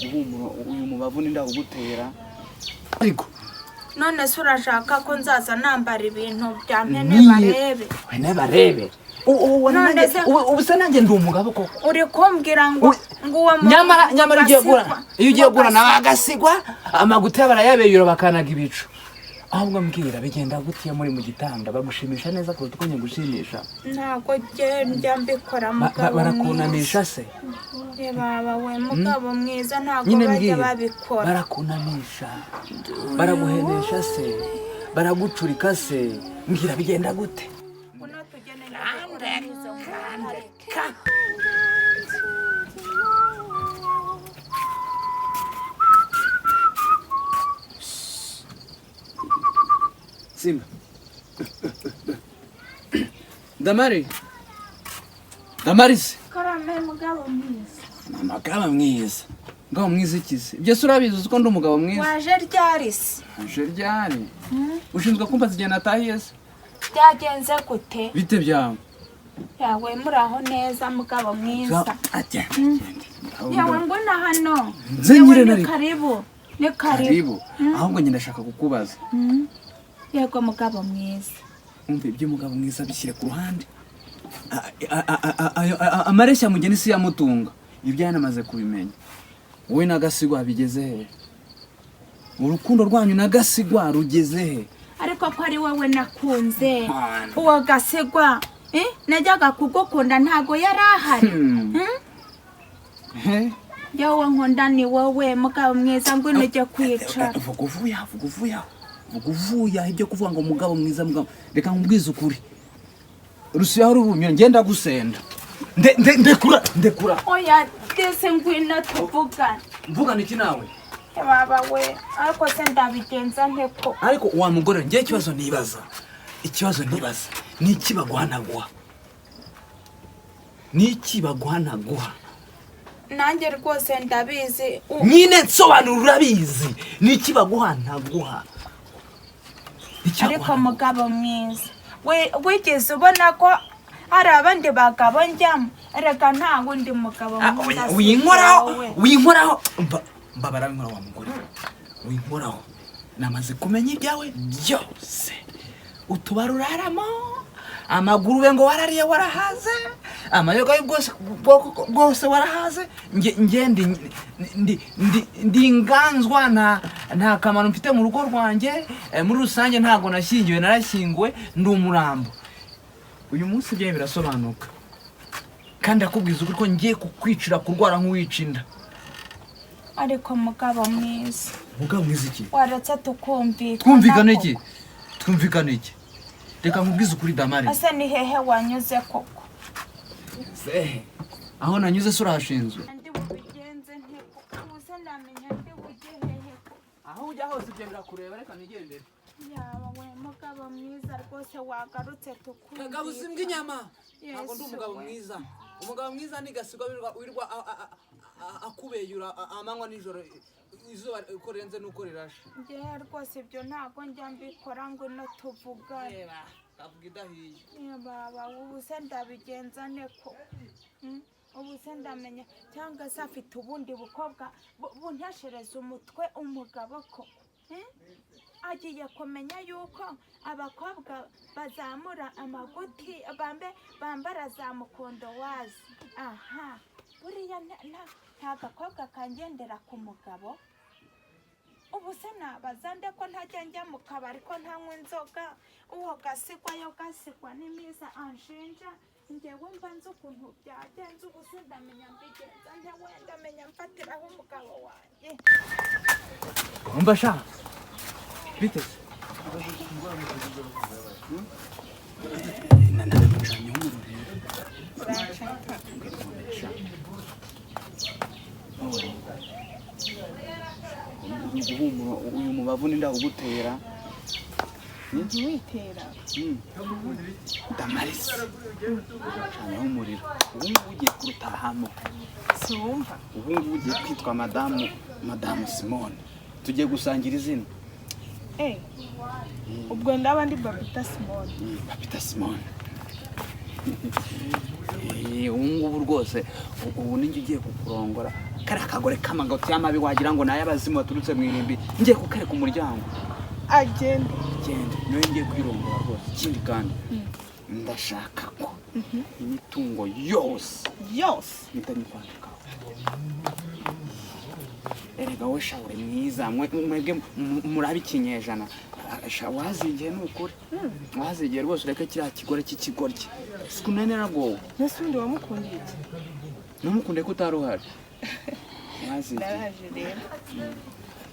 Guhumura uyu mubavu ni ndawugutera, ariko None se urashaka ko nzaza nambara ibintu bya mpene? Barebe. Wene barebe. None Ubu se nanjye ndi umugabo koko? Uri kumbwira ngo ngo uwo Nyamara ugiye gasigwa- guhura, iyo ugiye guhura ngo nawe agasigwa amagutiya barayabeyura bakanaga ibicu. Ahubwo mbwira, bigenda gute iyo muri mu gitanda? Bagushimisha neza kuruta uko njye ngushimisha? Ntabwo njya mbikora, mugabo mwiza. Barakunamisha se? Ye baba we, mugabo mwiza, ntabwo Nyine bajya mbwira, babikora. barakunamisha, baraguhenesha se, baragucurika se? Mbwira, bigenda gute? Ngwino tugende, njye izo nkweto. Simba, Damari, Damarisi. Karame, mugabo mwiza. Mugabo mwiza, mugabo mwiza ikize? Ibyo se urabizi? Uzi ko ndi umugabo mwiza? Waje ryari se? Aje ryari? Ushinzwe kumbaza igihe natahiye se? Byagenze gute? Bite byawe? Yawe, muraho neza, mugabo mwiza. Agenda, genda. Yawe, ngwino hano. Nze Yewe, nyire ni nari karibu, ni karibu. Karibu. Ahubwo njye ndashaka kukubaza. Yego, mugabo mwiza. Umva, iby'umugabo mwiza bishyire ku ruhande. Amareshya mugeni si yamutunga, ibyo yanamaze kubimenya. Wowe na Gasigwa bigeze he? Urukundo rwanyu na Gasigwa rugeze he? Ariko ko ari wowe nakunze. Mana. Uwo Gasigwa, eh? Najyaga kugukunda ntago yari ahari. Hmm? He? Yewe, nkunda ni wowe, mugabo mwiza, ngwino ujye kwicara. Vuga uvuye aho, vuga uvuye aho, vuga uvuye aho. Ibyo kuvuga ngo mugabo mwiza, mugabo, reka nkubwize ukuri. Rusiya aho rubunyura, ngenda gusenda. Ndekura, ndekura. Oya dese, ngwino tuvugane. Mvugana iki nawe? Baba we, ariko se ndabigenza nte ko? Ariko wa mugore, njye ikibazo nibaza, ikibazo nibaza ni iki baguha naguha? Ni iki baguha naguha? Nanjye rwose ndabizi. Nyine nsobanura, urabizi, ni iki baguha ntaguha? Iki Ariko baguha ntaguha? mugabo mwiza, wigeze ubona ko hari abandi bagabo njyamo? Reka, nta wundi mugabo Ah, mwiza oya, si winkoraho. wowe. Winkoraho. Mbabara, winkoraho wa mugore, winkoraho. Namaze kumenya ibyawe byose, utubari uraramo, amaguru ngo warariye warahaze, amayoga y'ubwose bwoko bwose warahaze. Nge ndi inganzwa, nta kamaro mfite mu rugo rwanjye. Muri rusange ntabwo nashyingiwe, narashyinguwe, ndi umurambo. Uyu munsi ibyawe birasobanuka, kandi ndakubwiza ukuri ko ngiye kukwicira kurwara nk'uwica inda. Ariko mugabo mwiza. Mugabo mwiza iki? Waretse tukumvikana. Twumvikane iki? Koko. Twumvikane iki? Reka nkubwize ukuri, Damari. Ese ni hehe wanyuze koko? Sehe, aho nanyuze se urahashinzwe? Ndi bubigenze nte koko? Ubu se ndamenya ndi bujye hehe koko? Aho ujya hose ibyo birakureba, reka nigendere. Yaba we, mugabo mwiza, rwose wagarutse tukumvikana. Kagabo, usimbwa inyama. Ntabwo ndi Yesu umugabo we. mwiza. Umugabo mwiza ni Gasigwa wirirwa akubeyura amanywa nijoro, izuba uko rirenze n'uko rirashe. Njyewe rwose ibyo ntabwo njya mbikora, ngwino tuvugane. Reba, kavuga idahiye. Baba, ubu se ndabigenza nte ko? Ubu se ndamenya cyangwa se afite ubundi bukobwa bunteshereza umutwe umugabo koko? Agiye kumenya yuko abakobwa bazamura amaguti bambe bambara za mukondo wazi. Aha buriya nta gakobwa kangendera ku mugabo. Ubu se nabaza nde ko ntajya njya mu kabari, ko ntanywa inzoga? Uwo Gasigwa yo Gasigwa ni mwiza anshinja njyewe mba nzi ukuntu byagenze. Ubu se ndamenya mbigenza nte? Wenda menya mfatiraho umugabo wanjye. Umva sha, bite se? Nanamucanye umuriro rero. Guhumura uyu mubavu ni ndawugutera. Ntiwitera. Damarisi, canyeho umuriro. Ubu ngubu ugiye kurutahamo. Siwumva. Ubu ngubu ugiye kwitwa madamu Simone, tugiye gusangira izina. Eh, ubwo ndaba ndi Babita Simone. Babita Simone. Ubu ngubu rwose ubu ninjye ugiye kukurongora. Kariya kagore k'amagoti y'amabi wagira ngo ni ay'abazimu baturutse mu irimbi, ngiye kukareka umuryango. Agenda. Genda, niwe ngiye kwirongora rwose. Ikindi kandi, ndashaka ko imitungo yose yose mpita nyikwandikaho. Erega wowe sha, uri mwiza. Mwebwe murabe ikinyejana. Sha, wazigiye, ni ukuri wazigiye rwose. Ureke kiriya kigore cy'ikigoryi, sikunene naragowe. Mbese ubundi wamukundiye iki? Numukunde ko utari uhari, wazigiye. Ndaraje rero.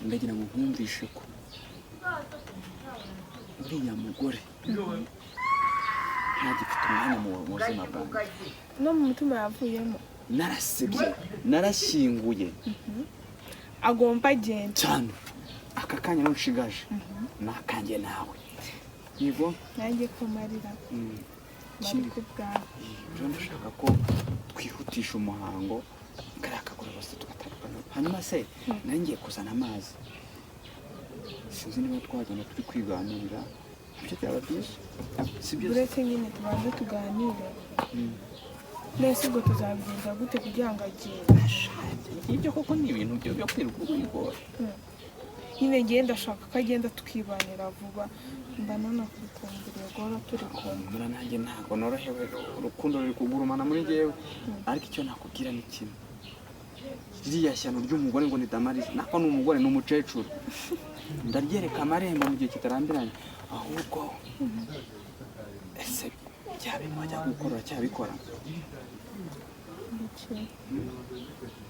Ndagira ngo nkumvishe ko uriya mugore ntagifite umwanya mu buzima bwanjye. No mu mutima yavuyemo. Narasibye, narashyinguye. Agomba agenda. Cyane. Aka kanya ntushigaje ni akanjye nawe, yego. Nanjye kumarira bari Ikindi ku bwawe. Rero ndashaka ko twihutisha umuhango, kariya kagore bose tugatandukana. Hanyuma se nanjye ngiye kuzana amazi, sinzi niba twagenda turi kwiganirira, nabyo byaba byiza, si byo? Uretse nyine tubanze tuganire nese, ubwo tuzabigenza gute kugira ngo agende? Ibyo koko ni ibintu byo kwirirwa wigora. Nyine ngiye, ndashaka ko agenda tukibanira vuba, mba nanakukumburiye guhora turi kumwe. Humura, nanjye ntabwo norohewe, urukundo ruri kugurumana muri njyewe. Ariko icyo nakubwira ni kimwe: ririya shyano ry'umugore ngo ni Damarisi, nako ni umugore, ni umukecuru, ndaryereka amarembo mu gihe kitarambiranye. Ahubwo ese bya bintu wajya gukora uracyabikora? Iki?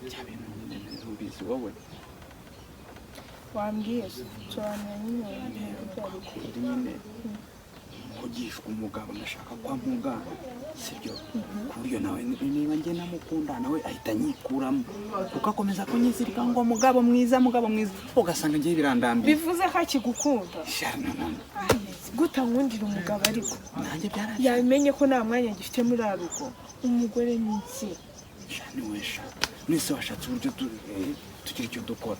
Bya bintu nyine ntubizi wowe? Wambwiye se, nsobanura nyine, wambwiye ibyo ari byo. Kundi nyine mvugishwa umugabo, ndashaka ko ampuga, sibyo? Ku buryo nawe niba njye namukunda, nawe ahita anyikuramo, kuko akomeza kunyizirika ngo mugabo mwiza, mugabo mwiza, ugasanga ngiye birandambiye. Bivuze ko akigukunda? Sha, no, no, no. Gute ankundira umugabo ariko Nanjye byaraje. yamenye ko nta mwanya gifite muri rugo? Umugore ni iki? Sha, ni we sha, mwese washatse uburyo tugira icyo dukora.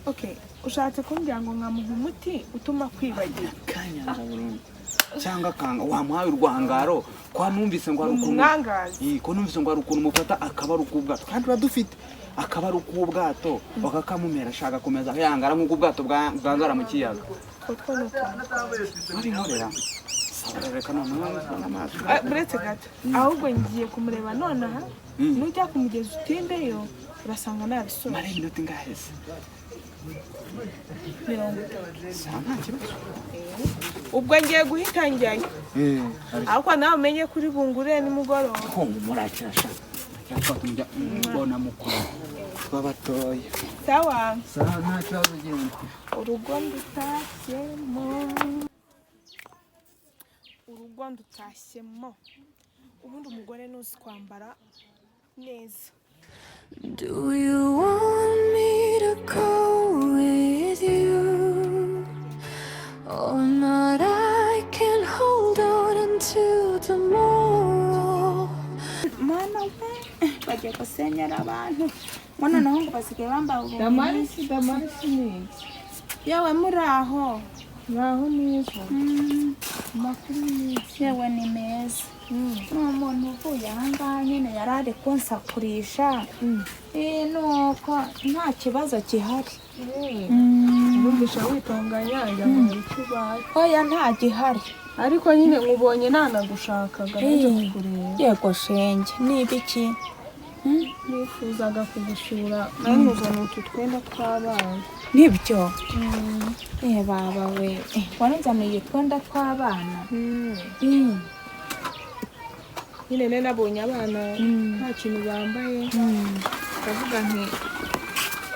Okay, ushatse kumbwira ngo nkamuha umuti utuma kwibagira? Kanyanga burundu, cyangwa akanga wamuhaye urwangaro, kwa numvise ngo hari ukuntu Umwangazi. Ii, ko numvise ngo hari ukuntu mufata akabaro k'ubwato, kandi tuba dufite akabaro k'ubwato, bakakamumera, ashaka komeza yangara nk'uko ubwato bwangara mu kiyaga. Utwo two ni utuntu twanjye. Wabinkorera, sawa. Rero reka noneho nzane amazi. Ah, buretse gato, ahubwo ngiye kumureba nonaha. Nujya kumugeza utindeyo, urasanga nabisoje. Mara iminota ingahe se? 30. Sawa, nta kibazo. Ubwo ngiye guhita njyayo, ariko nawe umenye kuri bungure nimugoroba. Humura cyasha, cyatwa mbona mukuru tw'abatoya. Sawa. Sawa, nta kibazo, genda. Urugo ndutashyemo, urugo ndutashyemo. Ubundi umugore ntuzi kwambara neza. Do you want me to go with you or not? I can hold on until tomorrow. Mana we, bagiye gusenyera abantu ngo noneho ngo basigaye bambaye ubumenyi. Damarisi, Damarisi ni iki? Yewe, muri aho? Muraho neza, amakuru meza? Yewe, ni meza. Ni umuntu uvuye ahangaha nyine yari ari kunsakurisha. Nuko nta kibazo gihari. Numvisha witonganya, ngira ngo hari icyo ubaye. Oya, nta gihari. Ariko nyine nkubonye nanagushakaga, naje kukureba. Yego shenge, ni ibiki? Nifuzaga kugusura, nawe nkuzana utu twenda tw'abana. Nibyo? Eh baba we, waranzaniye utwenda tw'abana? Nyine nari nabonye abana nta kintu bambaye, ndavuga nti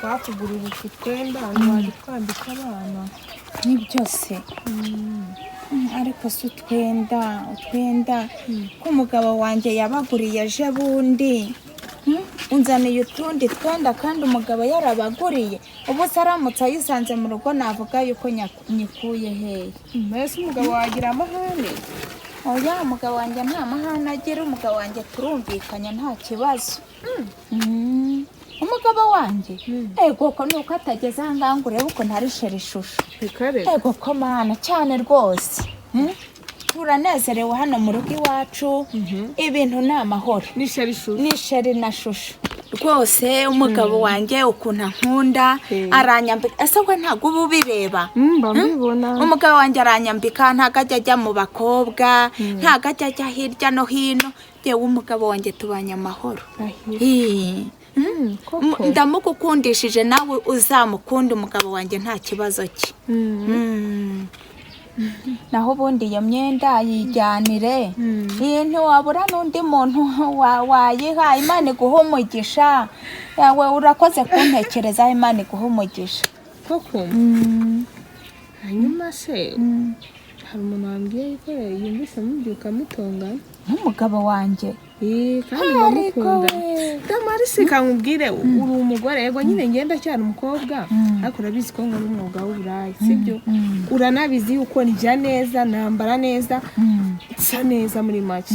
twakugurira utu twenda ntiwajya twambika abana. Nibyo se? Ariko si utwenda, utwenda ko umugabo wanjye yabaguriye ejo bundi? Unzaniye utundi twenda kandi umugabo yarabaguriye? Ubu se aramutse ayisanze mu rugo, navuga yuko nyikuye hehe? Mbese umugabo wagira amahane? Oya, umugabo wanjye nta mahane agira. Umugabo wanjye turumvikanye, nta kibazo. Umugabo wanjye, ego ko nuko atageze aha ngaha ngo urebe ukuntu ari shera ishusho. Reka. Ego ko mana, cyane rwose. Turanezerewe hano mu rugo iwacu, ibintu ni amahoro. Ni sheri ishusho? Ni sheri na shusho. Rwose umugabo wanjye ukuntu ankunda, aranyambika. Ese we ntabwo uba ubireba? Mba mbibona. Umugabo wanjye aranyambika, ntabwo ajya ajya mu bakobwa, ntabwo ajya ajya hirya no hino. Yewe, umugabo wanjye tubanye amahoro. Ndahiro. Ii. Koko. Ndamugukundishije, nawe uzamukunda. Umugabo wanjye nta kibazo cye. Naho ubundi iyo myenda yijyanire. Iyi ntiwabura n'undi muntu wayiha. Imana iguha umugisha. Yawe urakoze kuntekereza, Imana iguha umugisha. Koko. Hanyuma se hari umuntu wambwiye yuko yumvise mubyuka mutongana? Nk'umugabo wanjye? Kandi ndamukunda. Damarisi, kankubwire, uri umugore, yego nyine ngenda cyane umukobwa, ariko urabizi ko nkora umwuga w'uburaya, sibyo? Uranabizi yuko ndya neza, nambara neza, nsa neza muri make,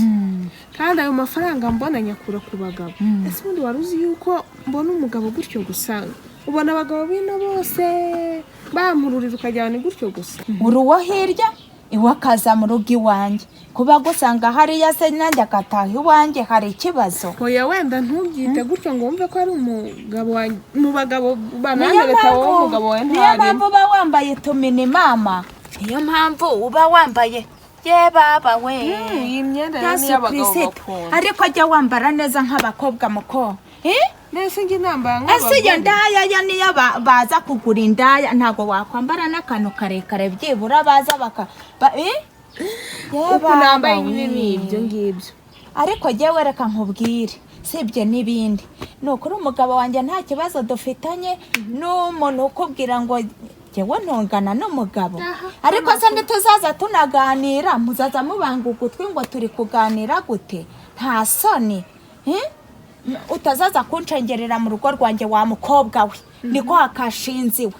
kandi ayo mafaranga mbona nyakura ku bagabo. Ese ubundi wari uzi yuko mbona umugabo gutyo gusa? Ubona abagabo bino bose bampururira ukagira ni gutyo gusa. Uri uwo hirya iwe akaza mu rugo iwanjye, kuba gusanga hariya se nanjye agataha iwanjye, hari ikibazo? Oya, wenda ntubyite gutyo ngo wumve ko ari umugabo wanjye. Mu bagabo Niyo bananyereka wowe, mpamvu umugabo wawe niyo ntarimo. mpamvu uba wambaye utumini mama, niyo mpamvu uba wambaye, ye baba we. Iyi myenda rero Yesu niyo abagabo Kristo. bakunda. Ariko ajya wambara neza nk'abakobwa muko. Eh? Nese njye nambara Ese iyo nk'abagore? ndaya yo niyo baza kugura indaya, ntabwo wakwambara n'akantu karekare byibura baza baka eh? Ye Uku baba nambaye we. nyine ni ibyo ngibyo. Ariko jyewe reka nkubwire, sibye n'ibindi, ni ukuri umugabo wanjye nta kibazo dufitanye n'umuntu ukubwira ngo jyewe ntungana n'umugabo. Aha. Ariko se ntituzaza tunaganira, muzaza mubanga ugutwi ngo turi kuganira gute? Nta soni, eh? Utazaza kunshengerera mu rugo rwanjye wa mukobwa we, niko hakashinze we.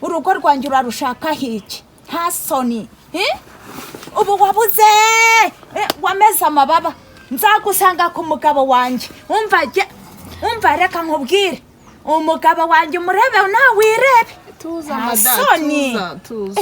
Urugo rwanjye urarushakaho iki? Nta soni, eh? Ubu wabuze, wameze amababa, nzagusanga ku mugabo wanjye. Umva umva, reka nkubwire, umugabo wanjye umurebe nawe wirebe. Tuza. Nta Mada. soni. Tuza, tuza.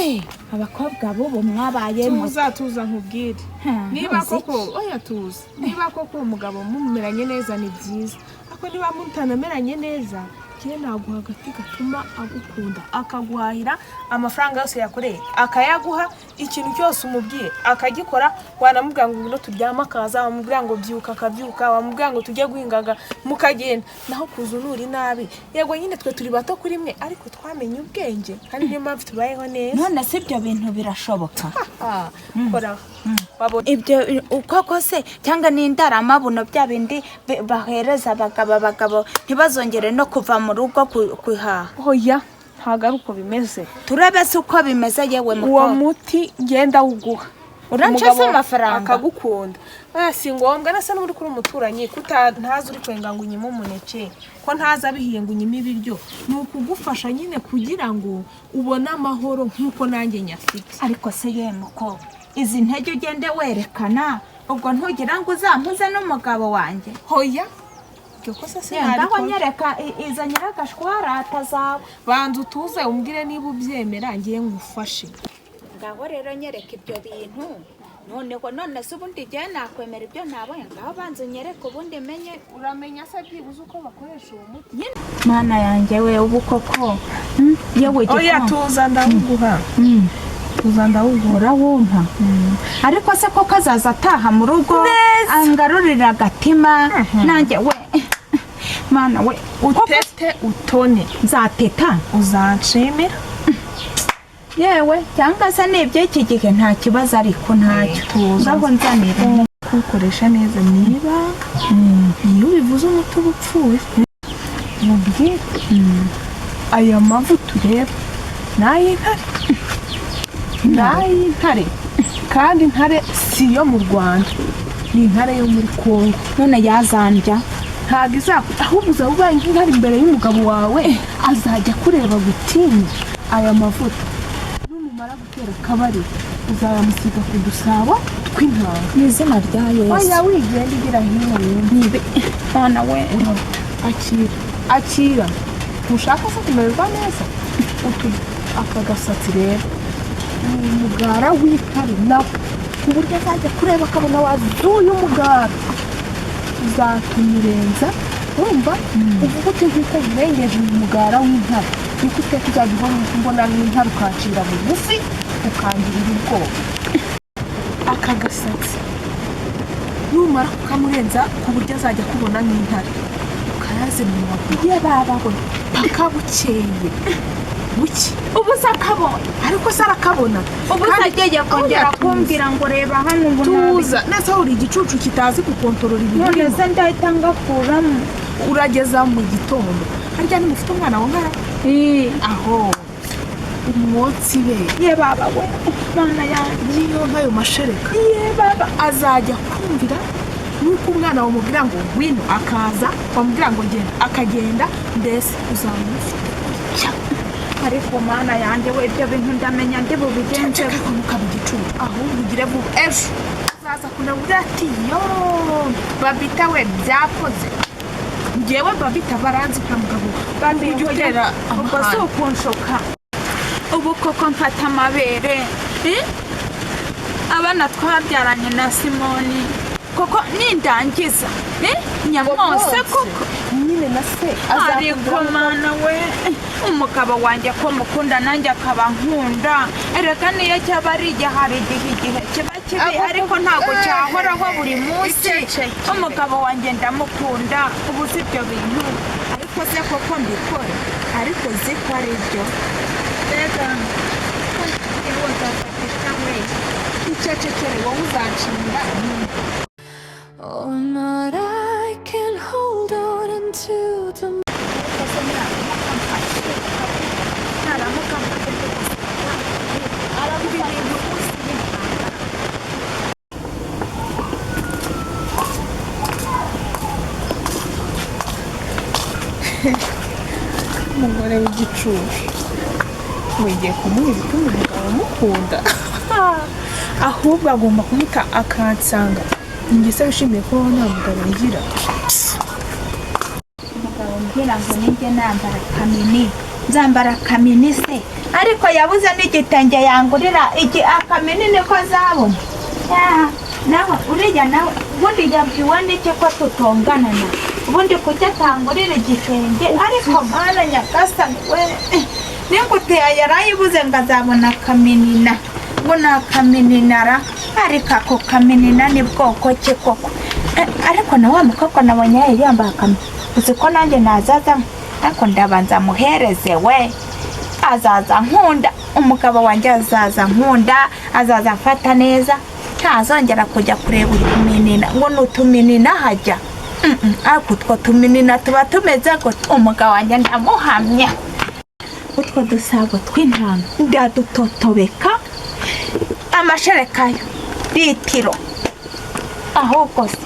Abakobwa b'ubu mwabaye Tuza, tuza nkubwire. Ha, Niba ntuzi koko, oya tuza, niba koko umugabo mumeranye neza ni byiza, ariko niba mutanameranye neza, njye naguha agati gatuma agukunda, akaguhahira amafaranga yose yakoreye akayaguha, ikintu cyose umubwiye akagikora. Wanamubwira ngo ngwino turyame akaza, wamubwira ngo byuka akabyuka, wamubwira ngo tujye guhingaga mukagenda. Naho kuza unura inabi, yego nyine twe turi bato kuri mwe, ariko twamenye ubwenge kandi niyo mpamvu tubayeho neza. None si ibyo bintu birashoboka? Ah, kora wabona. Ibyo koko se cyangwa ni indaramabuno, bya bindi bahereza abagabo ntibazongere no kuva mu rugo kuhaha? Oya, ntabwo ari uko bimeze. Turebe se uko bimeze, yewe Uwo mukobwa. muti ngenda wuguha. Uranca se Umugabo amafaranga? akagukunda. Oya, si ngombwa. Nasa n'uri kuri umuturanyi, ko ntazi uri kwenga ngo unyime umuneke, ko ntazi abihiye ngo unyime ibiryo. Ni ukugufasha nyine kugira ngo ubone amahoro nk'uko nanjye nyafite. Ariko se ye mukobwa, izi ntege ugende werekana, ubwo ntugira ngo uzampuze n'umugabo wanjye? Hoya, iryo kosa Ngaho sinarikora. nyereka izo nyiragashwarata zawe. Banza utuze, umbwire niba ubyemera, ngiye ngufashe. Ngaho rero nyereka ibyo bintu noneho. None se ubundi igihe nakwemera ibyo nabonye? Ngaho banza unyereke ubundi menye. Uramenya se byibuze uko bakoresha uwo muti? Mana yanjye we, ubu koko, yewe Oya. gikoma. Tuza ndawuguha, tuza ndawuguha. Urawumpa, ariko se koko azaza ataha mu rugo angarurira agatima nanjye we? Mana we, koko. Utete utone. Nzateta. Uzanshimira. Yewe, cyangwa se ni iby'iki gihe, nta kibazo, ariko ntacyo. Tuza. Ngaho nzanira. Kuwukoresha neza niba iyo ubivuze umuti uba upfuye. Mubwire, aya mavuta ureba ni ay'intare, ni ay'intare, kandi intare si iyo mu Rwanda, ni intare yo muri Kongo. None yazandya? Ntabwo izaku, ahubwo uzaba ubaye nk'intare imbere y'umugabo wawe, azajya kureba gutinya. Aya mavuta numumara gutera akabariro uzayamusiga ku dusabo tw'intanga. Mu izina rya Yesu. Oya, wigenda igira hino wumve. Nibe mwana we. Akira, akira, ntushaka se kumererwa neza? Utu aka gasatsi rero ni umugara w'intare nawe, ku buryo azajya kureba akabona wazuye umugara, uzatumurenza. Urumva, uvuga uti: "Nk'uko nkurengeje uyu mugara w'intare, niko iteka uzajya ubona mbona nk'intare, ukancira bugufi, ukangirira ubwoba." Aka gasatsi numara kukamurenza ku buryo azajya akubona nk'intare, ukaraze mu maguru ye, baba we, paka bukeye buke. Ubu se akabonye? Ariko se arakabona? Ubu se agiye kongera Oya, tuza. kumbwira ngo reba hano ubu? Tuza nese, uri igicucu kitazi gukontorora ibintu. None Urimo se ndahita ngakuramo? Urageza mu gitondo. Harya nimufite umwana wongara aho umwotsi be? Ye baba we, Mana yanjye! Niyo nk'ayo mashereka Ye baba! azajya kumvira, nuko umwana wamubwira ngo ngwino akaza, wamubwira ngo genda akagenda, mbese uzaba umufite gutya. Ariko Mana yanjye we, ibyo bintu ndamenya ndi bubigenze? Ceceka, ntukaba igicucu, ahubwo ugire vuba. Ejo uzaza kunabwira ati: "Yo Babita we, byakoze." Ngewe Babita baranzi, nta mugabo ujya utera Ubwo si amahane. ukunshuka? Ubu koko mfata amabere, eh? Abana twabyaranye na Simoni koko nindangiza, eh? Nyamwose koko? Nyine na se Ariko azakubwira. Mana we, umugabo wanjye ko mukunda nanjye akaba nkunda, erega niyo cyaba ari igihe, hari igihe kiba kibi, ariko ntabwo cyahoraho buri munsi. Icecekere. Umugabo wanjye ndamukunda. Ubu si ibyo bintu, ariko se koko mbikora? Ariko uzi ko ari byo, mbega yewe, nzafatisha we. Icecekere wowe, uzanshinga. Or not, I can hold on until tomorrow. Ariko se naramuka mfashe, naramuka mfashe ibi bintu uzi n'intambara. Umugore w'igicucu wigiye kumuha ibituma umugabo amukunda, ahubwo agomba kumuta akansanga. Njye se wishimiye kubaho nta mugabo ngira? Umugabo mbwira ngo nijye nambara kamini, nzambara kamini se? Ariko yabuze n'igitenge yangurira iki, akamini niko azabona. Ya, nawe uriya nawe ubundi yabwiwe n'iki ko tutongana na ubundi kuki atangurira igitenge? Ariko Mana nyagasani we, ningutiya yarayibuze ngo azabona akaminina, ngo ni akamininara. Ariko ako kaminina ni bwoko ki koko? Eh, ariko na wa mukobwa nabonye yari yambaye akamini, uzi ko nanjye nazaza? Ariko ndabanza muhereze we, azaza nkunda. Umugabo wanjye azaza nkunda, azaza amfata neza, ntazongera kujya kureba utuminina ngo ni utuminina hajya. Ariko utwo tuminina tuba tumeze gute? Umugabo wanjye ndamuhamya, utwo dusabo tw'intama ndadutotobeka amashereka yo litiro. Ahubwo se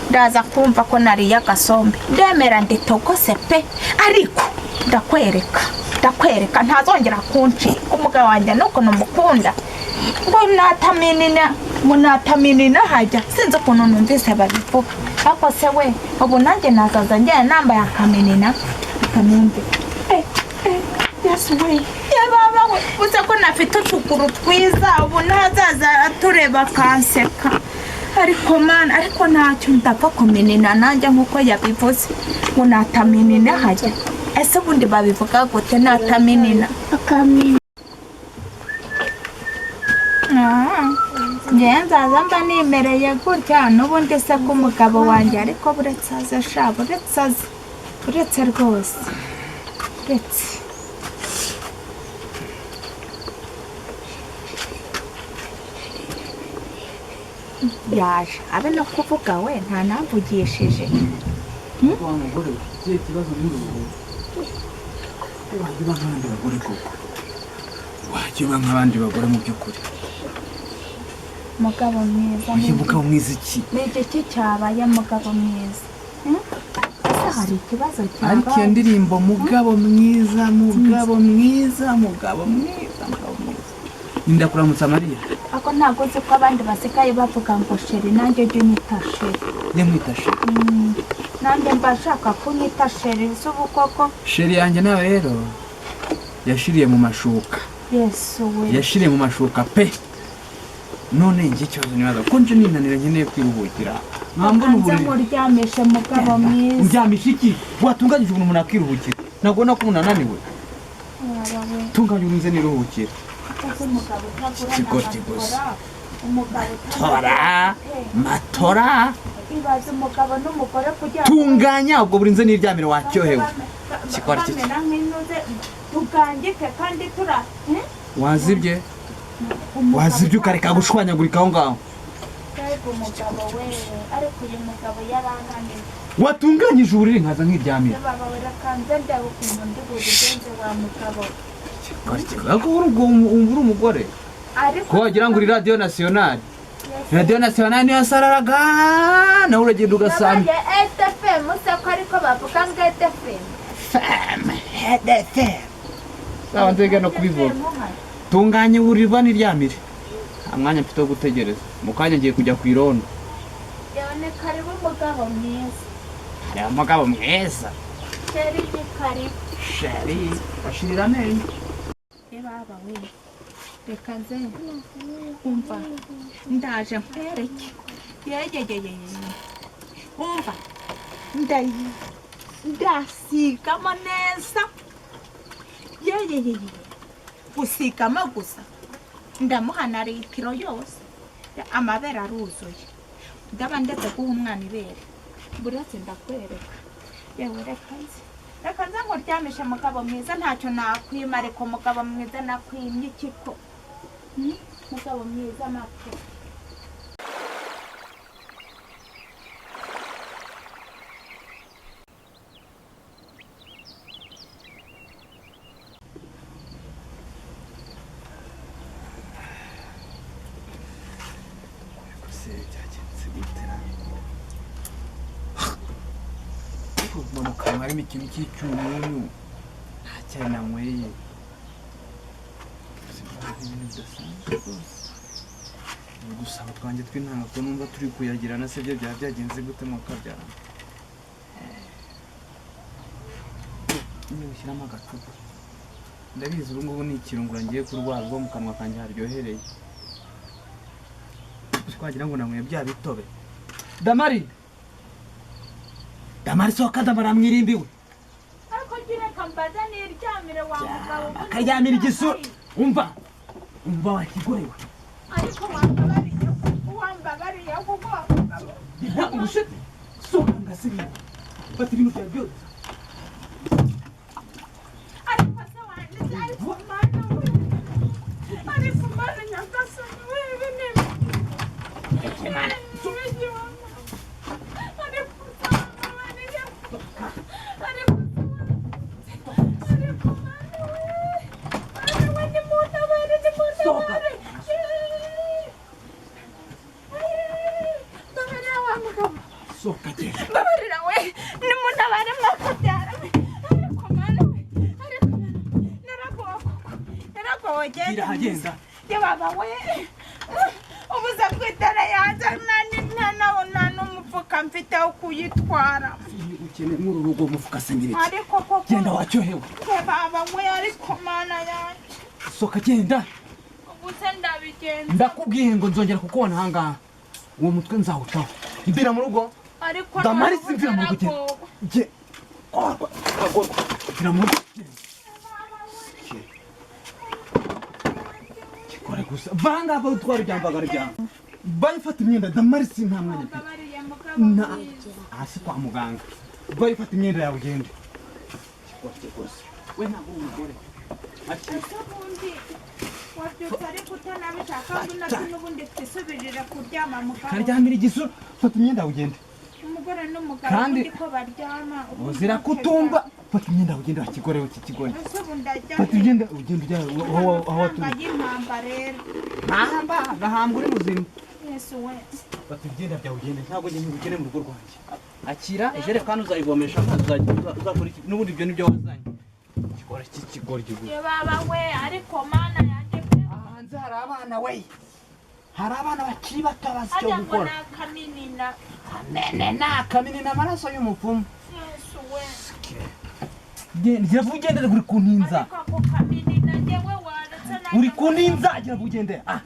ndaza kumva ko nariye agasombe, ndemera nditogose pe. Ariko ndakwereka, ndakwereka, ntazongera kuncika. Umugabo wanjye n'ukuntu mukunda, ngo nataminina, ngo nataminina hajya, sinzi ukuntu numvise babivuga. Ariko se we, ubu nanjye nazaza ngenda nambaye akaminina akanumve? Eh, eh, Yesu we, yababa we, uze ko nafite utuguru twiza, ubu ntazaza atureba akanseka. Ariko Mana, ariko ntacyo, ndapfa kuminina nanjye nk'uko yabivuze ngo nataminina hajya. Ese ubundi babivuga gute, nataminina? Ah, njyewe nzaza mba nimereye gutya n'ubundi se ko umugabo wanjye, ariko buretse aze sha, buretse aze, buretse rwose, buretse. Yaje abe no kuvuga we, ntanamvugishije. Wa mugore we, ikihe kibazo muri ubu? Wajya uba nk'abandi bagore koko, wajya uba nk'abandi bagore mu by'ukuri. Mugabo mwiza. Uyu mugabo mwiza iki? Ni igiki cyabaye, mugabo mwiza? Hmm? Ese hari ikibazo Ariko iyo cyabaye? ndirimbo, mugabo mwiza, mugabo mwiza, mugabo mwiza, mugabo mwiza, ndakuramutsa Mariya. Ako ntabwo uzi ko abandi basigaye bavuga ngo chéri? Nanjye ujye unyita chéri. Njye nkwita chéri? Nanjye mba nshaka kunyita chéri z'ubu koko. Chéri yanjye nawe rero yashiriye mu mashuka. Yesu we! Yashiriye mu mashuka pe. None njye ikibazo nibaza, ko nje ninanira, nkeneye kwiruhukira. Mwambona Nze uburiri. nkuryamishe mugabo mwiza. Ndyamisha iki? Watunganyije umuntu akiruhukira. Ntabwo ubona ko umuntu ananiwe. Waba we. Tunganya umuntu nze niruhukira. Kuko umugabo utagura na Ikigoryi gusa. matora, umugabo utagura Tora, matora, ibaze umugabo n'umugore kugira ngo tunganya ubwo buri nze niryamire waryohewe. Ikigoryi. bamera nk'intuze tugangike kandi tura Wazibye? Umugabo Wazibye ukareka gushwanyagurika aho ngaho. Mbega umugabo we, ariko uyu mugabo yarananiye. Watunganyije uburiri nkaza nkiryamira. Baba we, reka nze ndebe ukuntu ndi bubigenze wa mugabo. Ariko uri umugore. Ariko Ko wagira ngo uri radiyo nasiyonari. Radiyo nasiyonari niyo sararaga, nawe uragenda ugasanga. Nabaye ETFM se ko ariko bavuga ngo ETFM. FM, FM. Sawa, nzega no kubivuga. Tunganye uburiri niryamire. Nta mwanya mfite wo gutegereza. Mu kanya ngiye kujya ku irondo. Yewe, ni karibu umugabo mwiza. Hariho umugabo mwiza. Chéri, ni karibu. Chéri, bashirira amenyo. Baba we, reka nze, umva, ndaje nkwereke. Yeyeyeyeye, umva, ndayi ndasigamo neza. Yeyeyeye, gusigamo gusa ndamuha na litiro yose. Amabere aruzuye, ndaba ndetse guha umwana ibere. Buretse ndakwereka. Yewe, reka nze, reka nze nkuryamishe mugabo mwiza. Ntacyo nakwima, ariko mugabo mwiza, nakwimye ikiko? Mugabo mwiza makuru. Se byagenze gute? Ariko mu kanwa harimo ikintu cy'icyumunyu, nta cyayi nanyweye. Ibintu bidasanzwe rwose. Udusabo twanjye tw'intanga ko numva turi kuyagirana se, byo byaba byagenze gute mu kabyara? Niba ushyiramo agacupa, ndabizi ubu ngubu ni ikirungura ngiye kurwara, ubwo mu kanwa kanjye haryohereye twagira ngo nanyweye bya bitobe. Damari, Damari, sohoka! Damari amwirimbiwe. Ariko reka mbaze niryamire wa mugabo. Akaryamira igisura. Umva, umva wakigorewe. Ariko wambabariye, wambabariye kuko wa mugabo. Ntabwo ubushete, sohoka ngasigaye fata ibintu byawe byose. Ariko se wanditse, ariko mana we, ariko mana nyagasani we, ibi ni ariko se wambabariye, ariko se ariko mana we, mana we, nimuntabare, nimuntabare! Mbabarira wa mugabo. Sohoka, genda. Mbabarira we, nimuntabare mwakabyara we. Ariko mana we, ariko mana, naragowe koko, naragowe. Genda. Gira, genda. Ye baba we, ubuze kwitara yanze, nta n'umufuka mfite wo kuyitwara. Ukene muri uru rugo umufuka se ngiriki? Ariko koko. Genda wacyohewe. Ye baba we, ariko mana yanjye. Sohoka, genda. Ubuze ndabigenza. Ndakubwiye ngo nzongera kukubona ahangaha, uwo mutwe nzawucaho. Mvira mu rugo. Ariko Damari, ntabwo simvira mu rugo, genda. naragowe. Ge korwa agorwa, mvira mu rugo. Kikore gusa vanga ava utwara ibyambagara byawe, bayo ufata imyenda. Damari, si nta mwanya mfite. Mbabariye mugabo Na mwiza. hasi kwa muganga. Bayo ufata imyenda yawe ugende. Kikore gusa, we ntabwo uri umugore. Akira. Ese ubundi wabyutse ariko utanabishaka ngo nabyo n'ubundi twisubirire kuryama mugabo. Karyamira igisura, fata imyenda yawe ugende. Umugore n'umugabo Kandi- ubundi ko baryama ubundi Uzira kutumva, fata imyenda yawe ugende wakigore we, kikigore. Ese ubu ndajya? Fata imyenda ugende ujya aho waturutse. Amafaranga y'impamba rero. Ntahamba gahambwa uri muzima. Yesu we. Fata imyenda byawe ugende, ntabwo njye ntibukene mu rugo rwanjye. Akira ijerekani uzayivomesha amazi, uzakora iki n'ubundi? Ibyo nibyo wazanye, kigore cy'ikigoryi gusa. Ye baba we, ariko mana yanjye pe. Hanze hari abana we, hari abana bakiri bato bazi icyo Hajya ngo gukora. ni akaminina. Amenena akaminina amaraso y'umupfumu. Yesu we. Gira vuba ugendere, uri kuntinza. Ariko ako kaminina njyewe waretse nanjye. Uri kuntinza, gira vuba ugende. Ah,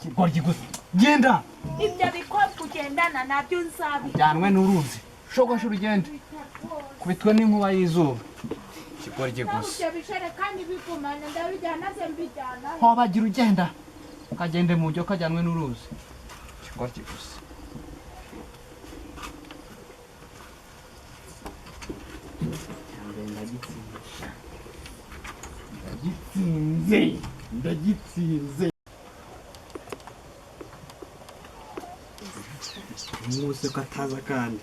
kigoryi gusa, genda. Ibyo bikobwa. Ngendana nabyo nzabi. Jyanwe n'uruzi, shogosha urugende, kubitwe n'inkuba y'izuba, ikigoryi gusa. Ibyo bijerekani bigumane, ndabijyana se mbijyana? Hobagira ugenda, kagende mu byo kajyanwe n'uruzi, ikigoryi gusa. Ndagitsinze, ndagitsinze. Mwuse ko ataza kandi.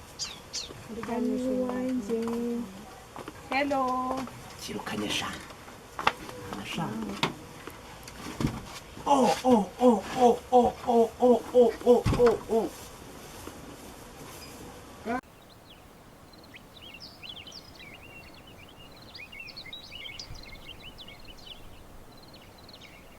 Wanjye, hello. Kirukanye sha, sha. Oh, oh.